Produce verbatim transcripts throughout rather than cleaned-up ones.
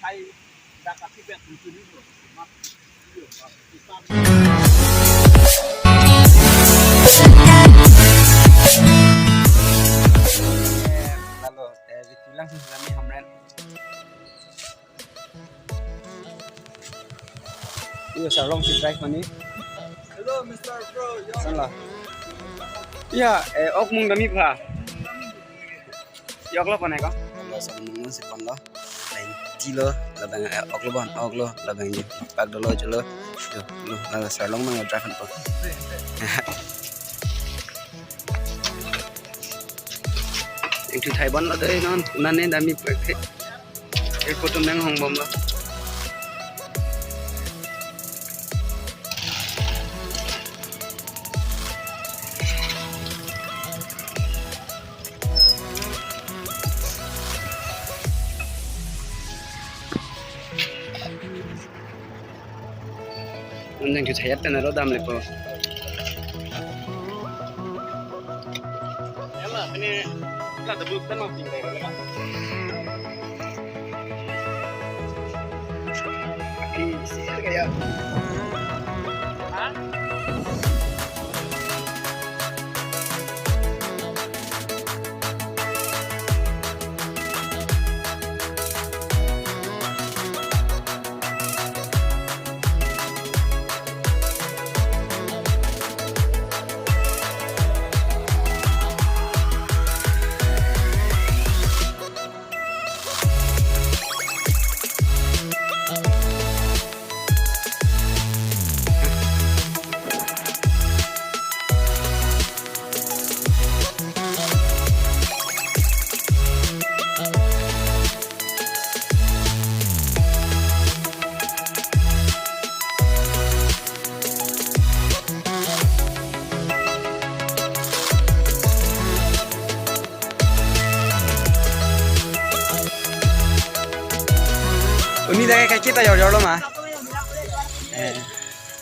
Lalu, eh, bitulang sih kami Hamren. Iyo, Sarlong si drive mani. Hello, Mister Bro. Yo. Sanla. Iya, eh, ok mung dami pha. Yok lo panai ko? Lo sa mung si pon lo. Lain ti lo, labang, eh, ok lo bon, ok lo, labang ji. Pak dolo jolo. Yo, lo, la Sarlong mang drive po. Ingthu thai bon lo dei non, nane dami pek. Eko atum nanghong bom lo. Nang kethayat tan aro dam lepo. Yala, ini kita debut kan mau pindah. Ini sih kayak. Hah? Uni dak kaiketa jor jor lo ma? Eh,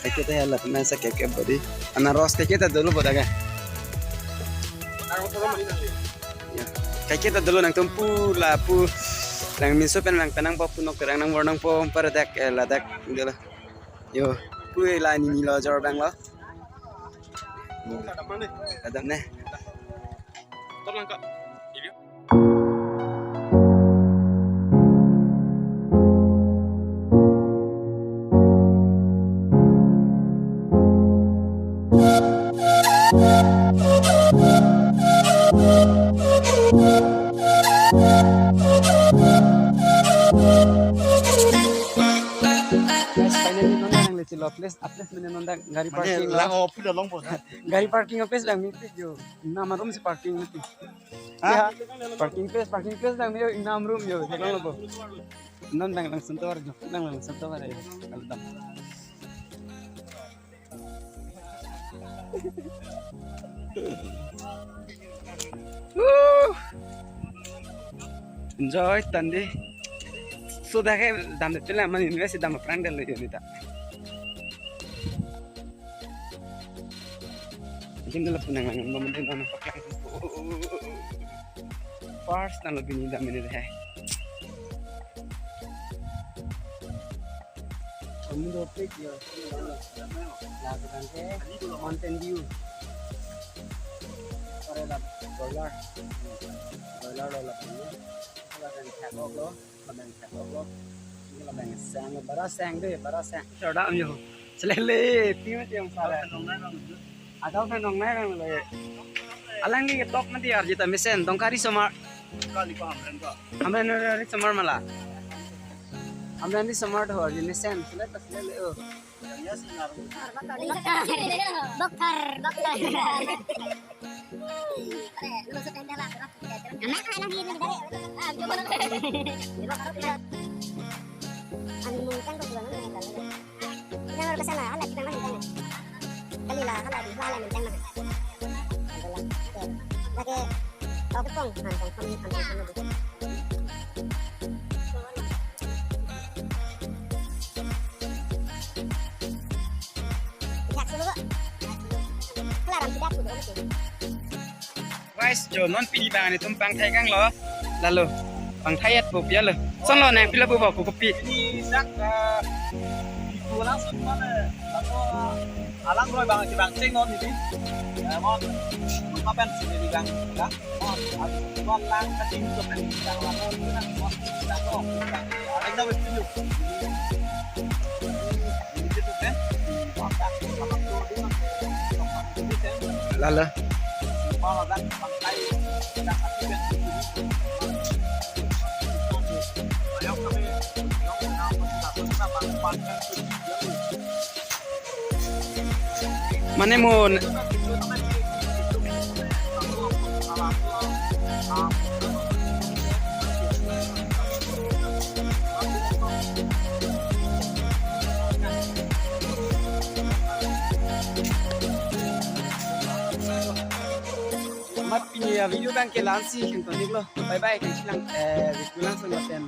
kaiketa ya la pena sa kep kep bodi. Anaros kaiketa dolo boda ka. Ya. Kaiketa dolo nangtum pu lapu. Nang minso pen nang penang po pu nok terang nang bor nang po para dak, eh, ladak dolo. Yo, pu la ni ni lo jor bang lo. Adam ne. Tolong, Kak. Ini. Guys, finally, non nang leci lo place, a place mene non dak gari Mane parking lo. Lang off dah long po. Gari parking a place dang mepik jo. Ingnan arum si parking mepik. Hah? Ya. Parking place, parking place dang yo ingnan arum yo. Jalan lo po. Non dang langsung tovar jo. Dang langsung tovar ya. Kalau dam. Woo! Enjoy tandi. So dak ke dam de pela man invest dam pran del yo nita. Jim dala punang lang bom de non paklang. First nang lo bini dam ini deh. Kamu dopik ya. Lakukan ke Mountain Dew. Ore la boiler. Boiler lo la punya. Kalau yang cakok lo, kalau yang cakok lo, ini lo yang sang, bara sang deh, bara sang. Coba am yo. Selele, tim aja yang salah. Atau kan nong nai nang le. Alangli ketok mati arjita mesen tong kari somar. Kali ko Hamren ko. Hamren ri somar mala. Hamren ri somar do arji mesen. Sele ta sele le o. Dokter, dokter. Ang mungkin ko bilang na. Yang harus sana, hala kita mana sana. Kali lah, hala di, hala yang kencang mah. Lagi, oh, kepong, ah, kepong, kepong, kepong, kepong. Lihat dulu, Bu. Kelar, tidak, Bu, oke. Guys, jo non pini bang netum pangthai kang lo. Lalu, pangthai at po pia lo. Sonlo nangpilo pu ba kopi. Ini dak, eh, di pulang sih mana? Atau, eh, alang roi bang, bang ceng non ini. Eh, mau apa pen sih ini bang? Ya. Mau, mau lang kasih itu pen. Yang lama itu kan mau kita kok. Ada kita wis tujuh. Lalo. Mane mo Amat pini avideo abang ke la-ansi kangton iklo. Bye bye, kangchilang, eh, video langsung lapen.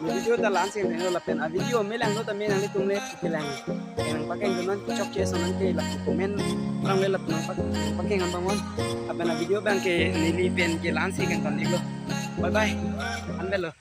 Video ta la-ansi kangton iklo lapen. Avideo me lang lo ta me nanglitum le kelang. Kang pakeng dunon chokche sonang ke la comment. Rang le lapen pak-, pakeng ambang on. Lapen avideo abang ke neli pen ke la-ansi kangton iklo. Bye bye. Anbelo.